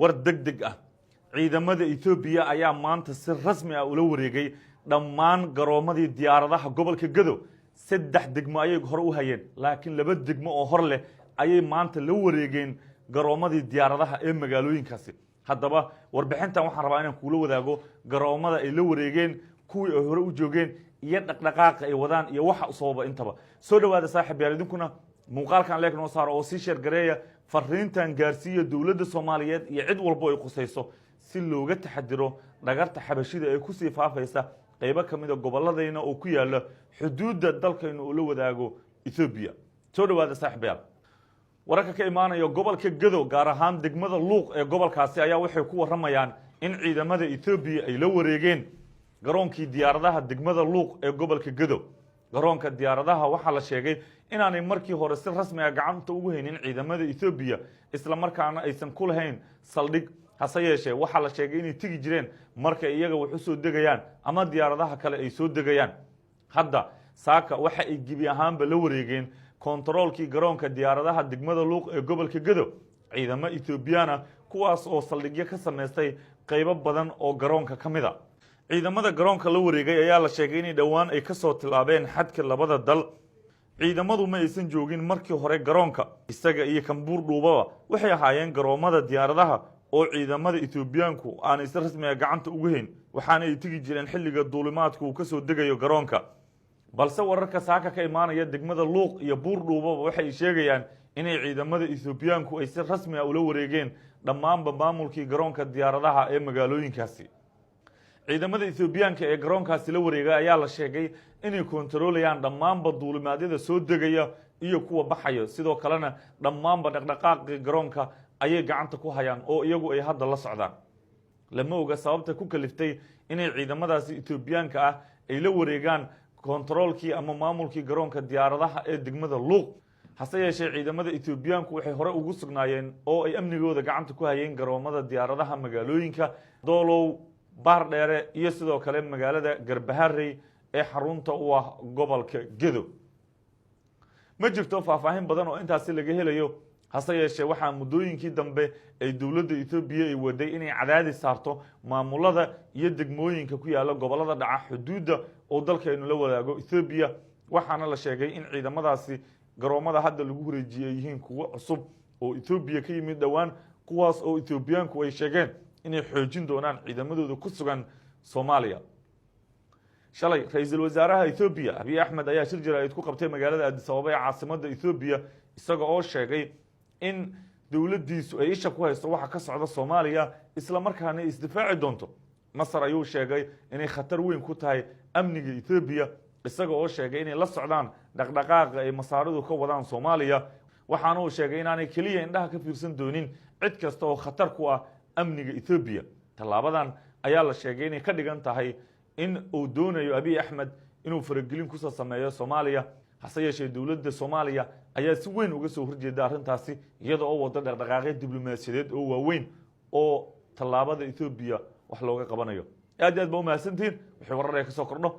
War deg deg ah: ciidamada Etoobiya ayaa maanta si rasmi ah ula wareegay dhammaan garoomadii diyaaradaha gobolka Gedo. Saddex degmo ayay hore u hayeen, laakiin laba degmo oo hor leh ayay maanta la wareegeen garoomadii diyaaradaha ee magaalooyinkaasi. Haddaba warbixintan waxaan rabaa inaan kuula wadaago garoomada ay la wareegeen, kuwii ay hore u joogeen iyo dhaqdhaqaaqa ay wadaan iyo waxa sababa intaba. Soo dhawaada, saaxiib yaal. Idinkuna muuqaalkan like noo saaro oo sii share gareeya, fariintan gaarsiiya dowladda Soomaaliyeed iyo cid walbo ay khusayso, si looga taxadiro dhagarta Xabashida ee kusii faafaysa qaybo ka mid a gobolladayna oo ku yaala xuduudda dalkaynu ula wadaago Etoobiya. Soo dhawaada, saaxiibayaal. Wararka ka imaanaya gobolka Gedo, gaar ahaan degmada Luuq ee gobolkaasi, ayaa waxay ku warramayaan in ciidamada Etoobiya ay la wareegeen garoonkii diyaaradaha degmada Luuq ee gobolka Gedo. Garoonka diyaaradaha waxaa la sheegay inaanay markii hore si rasmi ah gacanta ugu haynin ciidamada Etoobiya, isla markaana aysan ku lahayn saldhig. Hase yeeshee waxaa la sheegay inay tegi jireen marka iyaga wax u soo degayaan ama diyaaradaha kale ay soo degayaan. Hadda saaka waxa ay gebi ahaanba la wareegeen kontaroolkii garoonka diyaaradaha degmada Luuq ee gobolka Gedo ciidamo Etoobiyana, kuwaas oo saldhigyo ka samaystay qaybo badan oo garoonka ka mid a. Ciidamada garoonka la wareegay ayaa la sheegay inay dhowaan ay kasoo tilaabeen xadka labada dal. Ciidamadu ma aysan joogin markii hore garoonka. Isaga iyo Kambuur Dhuubaba waxay ahaayeen garoomada diyaaradaha oo ciidamada Etoobiyaanku aanay si rasmiga gacanta ugu hayn, waxaana ay tegi jireen xilliga duulimaadka uu kasoo degayo garoonka. Balse wararka saaka ka imaanaya degmada Luuq iyo Buur Dhuubaba waxay sheegayaan inay ciidamada Etoobiyaanku ay si rasmi ah ula wareegeen dhammaanba maamulkii garoonka diyaaradaha ee magaalooyinkaasi. Ciidamada Etoobiyaanka ee garoonkaasi la wareegay ayaa la sheegay inay kontarolayaan dhammaanba duulimaadyada soo degaya iyo kuwa baxaya. Sidoo kalena dhammaanba dhaqdhaqaaqii garoonka ayay gacanta ku hayaan oo iyagu ay hadda la socdaan. Lama oga sababta ku kaliftay inay ciidamadaasi Etoobiyaanka ah ay la wareegaan kontaroolkii ama maamulkii garoonka diyaaradaha ee degmada Luuq. Hase yeeshee ciidamada Etoobiyaanku waxay hore ugu sugnaayeen oo ay amnigooda gacanta ku hayeen garoomada diyaaradaha magaalooyinka Doolow, Baardheere iyo sidoo kale magaalada Garbaharey ee xarunta u ah gobolka Gedo. Ma jirto faahfaahin badan oo intaasi laga helayo. Hase yeeshee waxaa muddooyinkii dambe ay dowladda Etoobiya ay waday inay cadaadis saarto maamulada iyo degmooyinka ku yaala gobolada dhaca xuduudda oo dalkaynu la wadaago Etoobiya. Waxaana la sheegay in ciidamadaasi garoomada hadda lagu wareejiyey ay yihiin kuwo cusub oo Etoobiya ka yimid dhowaan, kuwaas oo Etoobiyaanku ay sheegeen inay xoojin doonaan ciidamadooda ku sugan Soomaaliya. Shalay ra-iisul wasaaraha Etoobiya Abiy Axmed ayaa shir jaraa'id ku qabtay magaalada Addis Ababa ee caasimada Etoobiya, isaga oo sheegay in dowladdiisu ay isha ku haysto waxa ka socda Soomaaliya, isla markaana isdifaaci doonto. Masar ayuu sheegay inay khatar weyn ku tahay amniga Etoobiya, isaga oo sheegay inay la socdaan dhaqdhaqaaqa ay Masaaridu ka wadaan Soomaaliya. Waxaana uu sheegay inaanay keliya indhaha ka fiirsan doonin cid kasta oo khatar ku ah amniga Etoobiya. Tallaabadan ayaa la sheegay inay ka dhigan tahay in uu doonayo Abiy Axmed inuu faragelin kusoo sameeyo Soomaaliya. Hase yeeshee dowladda Soomaaliya ayaa si weyn uga soo horjeeda arrintaasi, iyada oo wada dhaqdhaqaaqyo diblomaasiyadeed oo waaweyn oo tallaabada Etoobiya wax looga qabanayo. Aad iyo aad ba umahadsantihiin. Wixii warar ee kasoo kordho.